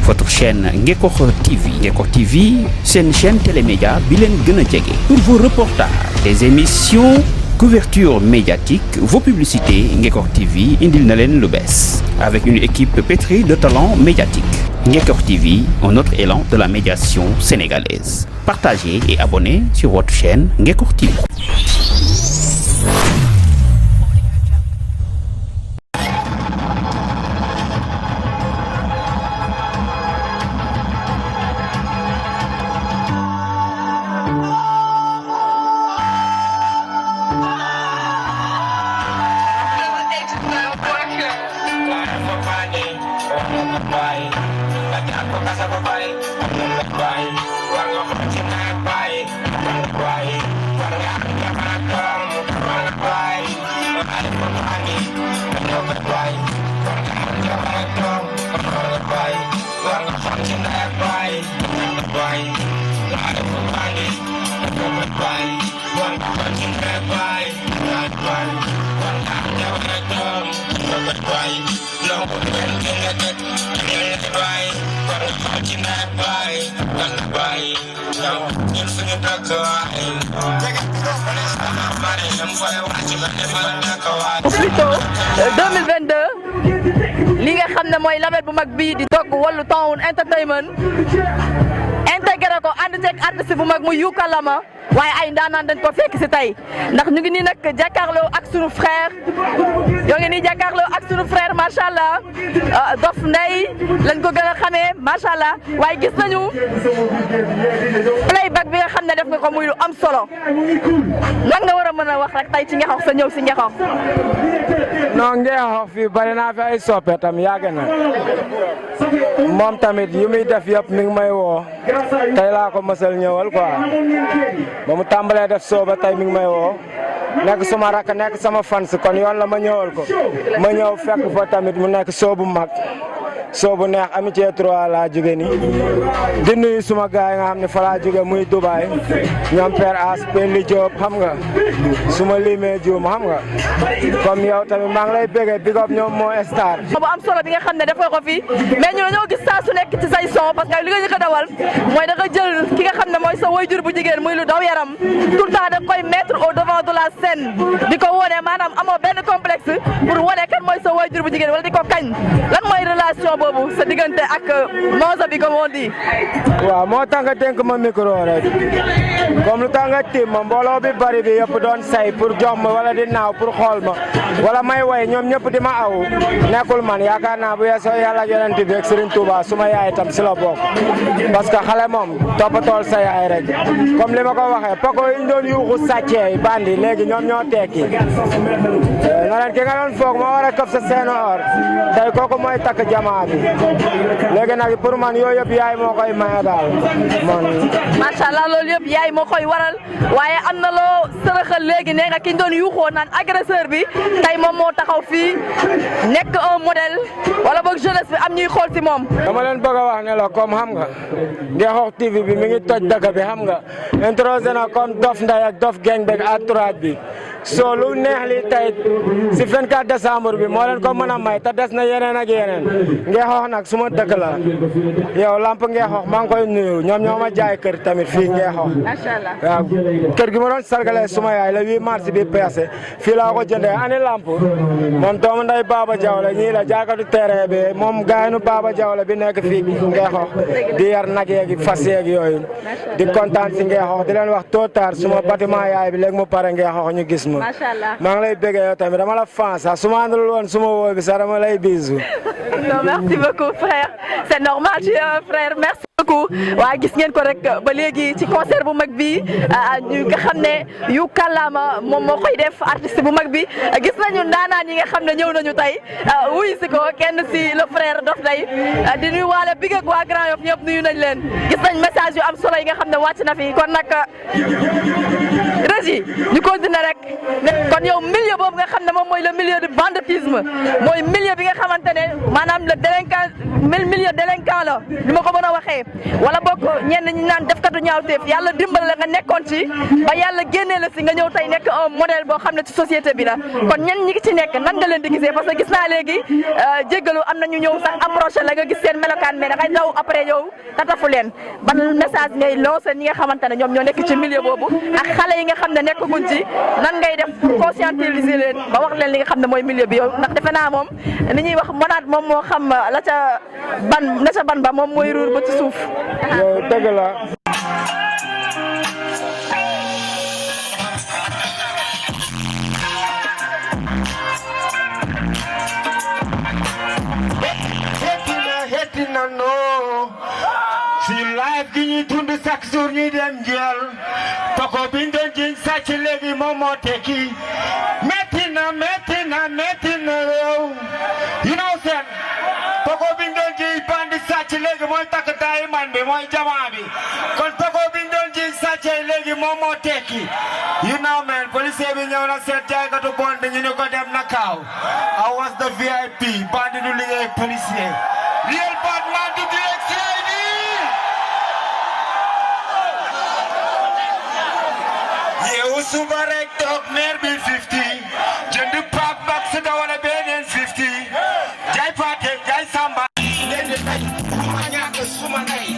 votre chaîne Ngekokh TV. Ngekokh TV, c'est une chaîne télémédia bilen gëna djégé. Pour vos reportages, des émissions, couverture médiatique, vos publicités, Ngekokh TV indil na len lu bess. Avec une équipe pétrie de talents médiatiques. Ngekokh TV, un autre élan de la médiation sénégalaise. Partagez et abonnez sur votre chaîne Ngekokh TV. Plutôt 2022 li nga xam ne mooy label bu mag bii di togg Wallu Town Entertainment intégré ko ànd ceeg artiste bu mag muy Youka Lama waaye ay ndaanaan dañ ko fekk si tey ndax ñu ngi nii nag jàkkaarloo ak sunu frère yoo ngi nii jàkkaarloo ak sunu frère macha allah Dof Ndeye lañ ko gën a xamee macha allah waaye gis nañu playback bi nga xam ne def nga ko muy lu am solo lan nga war a mën a wax rek tey ci Ngekokh sa ñëw si Ngekokh. non Ngekokh fii bari naa fi ay soppe tam yàgg na moom tamit yu muy def yëpp mi ngi may woo tey laa ko mësal ñëwal quoi ba mu tàmbalee def sooba tey mi ngi may woo nekk suma rakk nekk sama fans kon yoon la ma ñëwal ko ma ñëw fekk fa tamit mu nekk soobu mag soobu neex Amitié 3 laa jóge ni di nuyu suma gaay nga xam ne fa laa jóge muy Dubaay ñoom Père As Pelli Diop xam nga suma limee juum xam nga comme yow tamit maa ngi lay bëggee big up ñoom moo star bu am solo bi nga xam ne def nga ko fi mais ñu ñoo gis saa su nekk ci say son parce que li nga ñu ko dawal mooy da nga jël ki nga xam ne mooy sa waajur bu jigéen muy lu daw yaram tout le temps da koy mettre au devant de la scène di ko wone maanaam amoo benn complexe pour wone kan mooy sa waajur bu jigéen wala di ko kañ lan mooy relation boobu sa diggante ak Mawza bi comme on dit. waaw moo tax nga dénk ma micro rek comme lu tax nga tiim ma mbooloo bi bari bi yëpp doon say pour jox ma wala di naaw pour xool ma wala may way ñoom ñëpp di ma aw nekkul man yaakaar naa bu yeesoo yàlla ak yonent bi ak Serigne Touba suma yaay itam si la bokk parce que xale moom toppatool sa yaay rek comme li ma ko waxee pako yi ñu doon yuuxu sàccee bandi léegi ñoom ñoo tekki na leen ki nga doon foog ma war a këf sa seenu or tey kooku mooy takk jamaa bi léegi nag pour man yooyu yëpp yaay moo koy maye daal man. macha allah loolu yëpp yaay moo koy waral waaye am na loo sërëxal léegi nee nga ki ñu doon yuuxoo naan agresseur bi tey moom moo taxaw fii nekk un modèle wala boog jeunesse bi am ñuy xool si moom. dama leen bëgg a wax ne la comme xam nga Ngekokh TV bi mi ngi toj dëkk bi xam nga introsé na comme Dof Ndeye ak Dof Gang beeg entourage bi soo lu neex li tey si 24 décembre bi moo leen ko mën a may te des na yeneen ak yeneen Ngekokh nag suma dëkk la yow lamp Ngekokh maa ngi koy nuyu ñoom ñoo ma jaay kër tamit fii Ngekokh. macha allah waaw kër gi ma doon sargalee suma yaay le 8 mars bi passé fii laa ko jëndee ani lamp moom doomu nday Baba Diaw la ñii la jaaykatu terrain bi moom gaayanu Baba Diaw la bi nekk fii Ngekokh di yar nag yeeg fas yeeg yooyu di kontaan si Ngekokh di leen wax tôt tard suma bâtiment yaay bi léegi mu pare Ngekokh ñu gis ma maa ngi lay bëggee yow tamit dama la fan sax su ma àndul woon suma woo bi sax dama lay bisu. non merci beaucoup frère c'est normal tu es un frère merci beaucoup waaye gis ngeen ko rek ba léegi ci concert bu mag bi ñu nga xam ne Youka Lama moom moo koy def artiste bu mag bi gis nañu ndaanaan yi nga xam ne ñëw nañu tey wuyu si ko kenn si le frère Dof Ndeye di nuyu waale big ak waa Grand Yoff ñëpp nuyu nañ leen gis nañ message yu am solo yi nga xam ne wàcc na fi kon nag Régie ñu continuer rek kon yow milieu boobu nga xam ne moom mooy le milieu du banditisme mooy milieu bi nga xamante ne maanaam le délinquant milieu délinquant la la li ma ko mën a waxee wala bokk ñenn ñi naan defkatu ñaawteef yàlla dimbal la nga nekkoon ci ba yàlla génnee la si nga ñëw tey nekk un modèle boo xam ne ci société bi la kon ñenn ñi ngi ci nekk nan nga leen di gisee parce que gis naa léegi jéggalu am na ñu ñëw sax approché la nga gis seen melokaan mais da ngay daw après yow tatafu leen ban message ngay lancé ñi nga xamante ne ñoom ñoo nekk ci milieu boobu ak xale yi nga xam ne nekkaguñ ci nan ngay def pour conscientiser leen ba wax leen li nga xam ne mooy milieu bi yow ndax defe naa moom ni ñuy wax monaat moom moo xam la ca ban ba moom mooy ruur ba ci suuf. yow dëgg la. Hetina no si life gi ñuy dund chaque jour ñuy dem jël toko biñ doon jiñ sàcc léegi moom moo tekki metti na yow you know seen toko biñ doon jiñ bandi sàcc léegi mooy takk taayi man bi mooy jamaa bi kon toko biñ doon jiñ sàcc léegi moom moo tekki you know man policier bi ñëw na seet jaaykatu bon bi ñu ne ko dem na kaaw I was the VIP bandi du liggéey policier real bad man du direct CID yeewu suba rek toog meer bi 50 jënd paak bak si dawala beneen 50 jaay paate jaay samba ngeen di tay ma ñàkk suma nay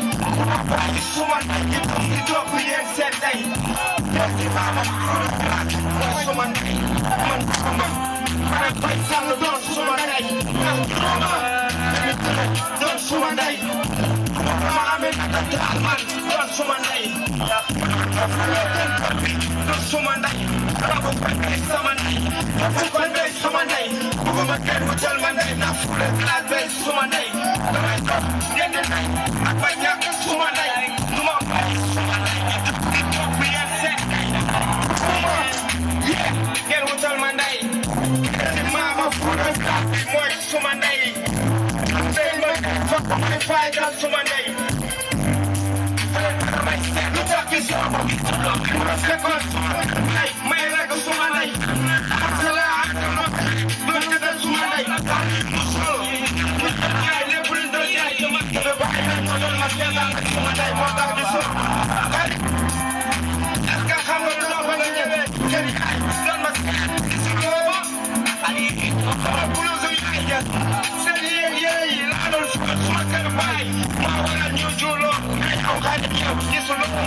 suma nay di toog yéen seen nay ci mama suma nay man suma man bay sang doon suma nay doon suma nay ma amee man doon suma nay doon suma nay rabu bay sama nay fu ko bay sama nay bëgguma kenn wutal ma nay na fu le la bay suma nay damay toog ngeen nay ak ba ñàkk suma nay nu ma bay suma nay bi yéen seet ngeen wutal ma nay mama fu le mooy suma nay fay dal suma ndey lu tax ki suma ay may rek suma ndey sala do ka dal suma ndey ay lépp lu do yaay sama ke ba ay do ma sala suma ndey mo tax di so ka xam nga do ba nga ñëwé kene ay don ma ali bu lu so yaay seen yéey la do suma kër baay ma wala ñu julo ay aw xaar yow gisulu mo